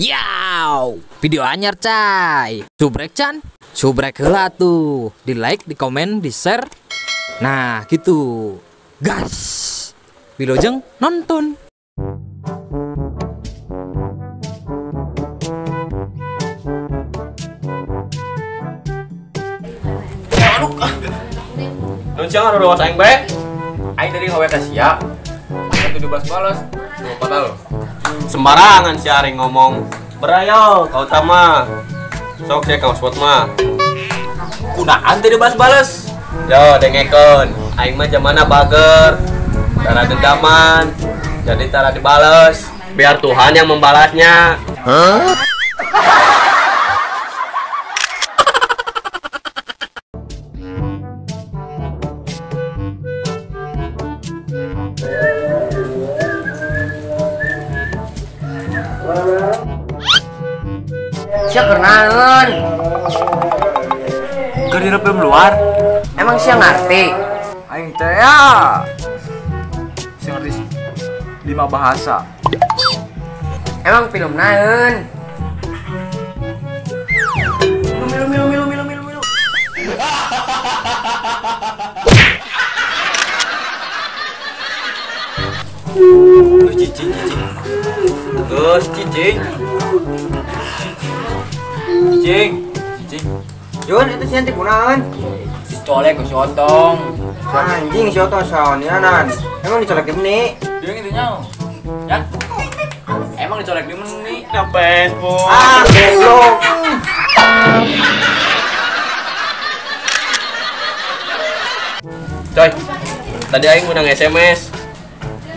Yow, video anyar cai. Subrek can, subrek heula tuh. Di like, di komen, di share. Nah gitu. Gas. Wilujeng nonton. Aduh. Nun siang anu aing bae. Aing tadi ngawe ka sia. 17 balas, 24 tahun. Sembarangan si aring ngomong. Berayo kau tama. Sok sia kau spot mah. Kunaan teh dibales-bales. Yo dengekeun, aing mah jamana bager. Tara dendaman. Jadi tara dibales. Biar Tuhan yang membalasnya. Hah? Sia kenaon? Keur dina film luar. Emang sia ngarti? Aing teh ya. Sia ngerti 5 bahasa. Emang film naon? Milu milu milu milu milu milu. Terus cicing cicing. Terus cicing. Cicing, cicing. Jun, itu si nanti kunaon? Dicolek ku si Otong. Anjing si Otong saonianan. Emang dicolek di meni? Dia gitu nyaw. Ya? Emang dicolek di meni? Na Facebook. Ah, goblok. Coy, tadi aing menang SMS.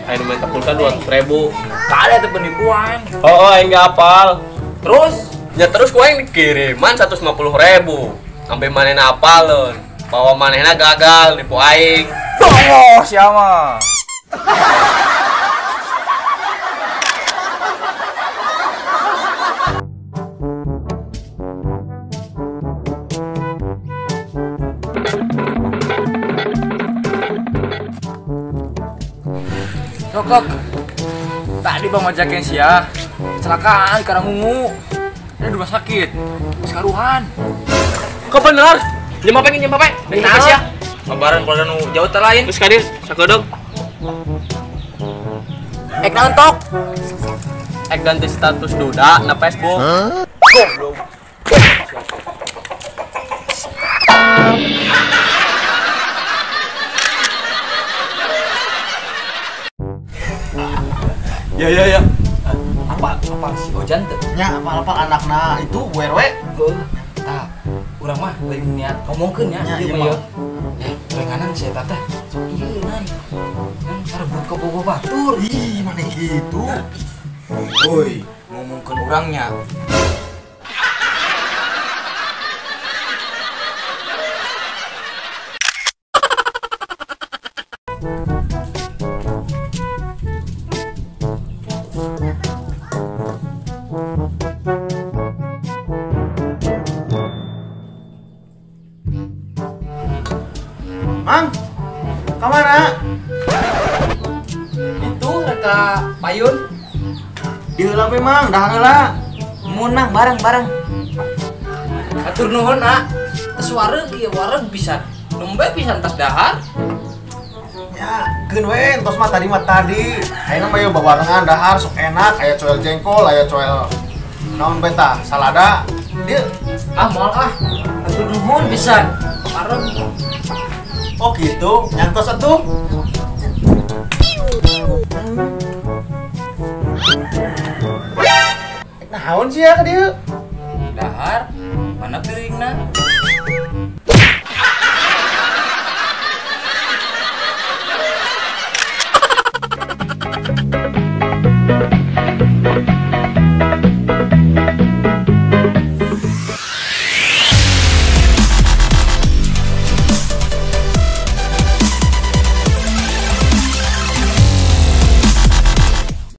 Aing minta pulsa 200.000. Tak ada itu penipuan. Oh, aing gak hafal. Terus? Ya terus ku aing dikiriman 150.000. Sampai manehna apaleun. Bahwa manehna gagal nipu aing. Oh, siapa? Sok, sok. Tadi bang ngajakin sia kecelakaan di Karangwungu. Ada di rumah sakit, sekaruhan. Kok bener? Nyempa pengen nyempa pe? Nah, sia. Kabaran keluarga nu jauh teh lain. Geus kadir, sakedog. Ek naon tok? Ek ganti status duda na Facebook. Goblok. Ya ya ya. Apa apa si Ojan teh? Nya apa-apa anakna itu Bu RW. Heuh. Tah, urang mah lain niat ngomongkeun nya ieu mah. Renganan si eta teh. Sok ieu nan. Karebut ka bogo batur. Ih, mana gitu. Woi, ngomongkeun urangnya. Mang, kamana? Itu reka payun. Diheula we Mang, dahar heula. Munang bareng-bareng. Atur nuhun, ah. Tes wareg ieu wareg pisan. Nembe pisan tas dahar. Ya, keun we entos mah tadi mah tadi. Ayeuna mah ieu babarengan dahar sok enak, aya coel jengkol, aya coel naon bae tah, salada. Dieu. Ah, moal ah. Atur nuhun pisan. Bareng. Oh gitu, nyantos atuh. Naon sih ya ka dieu? Dahar, mana piringna?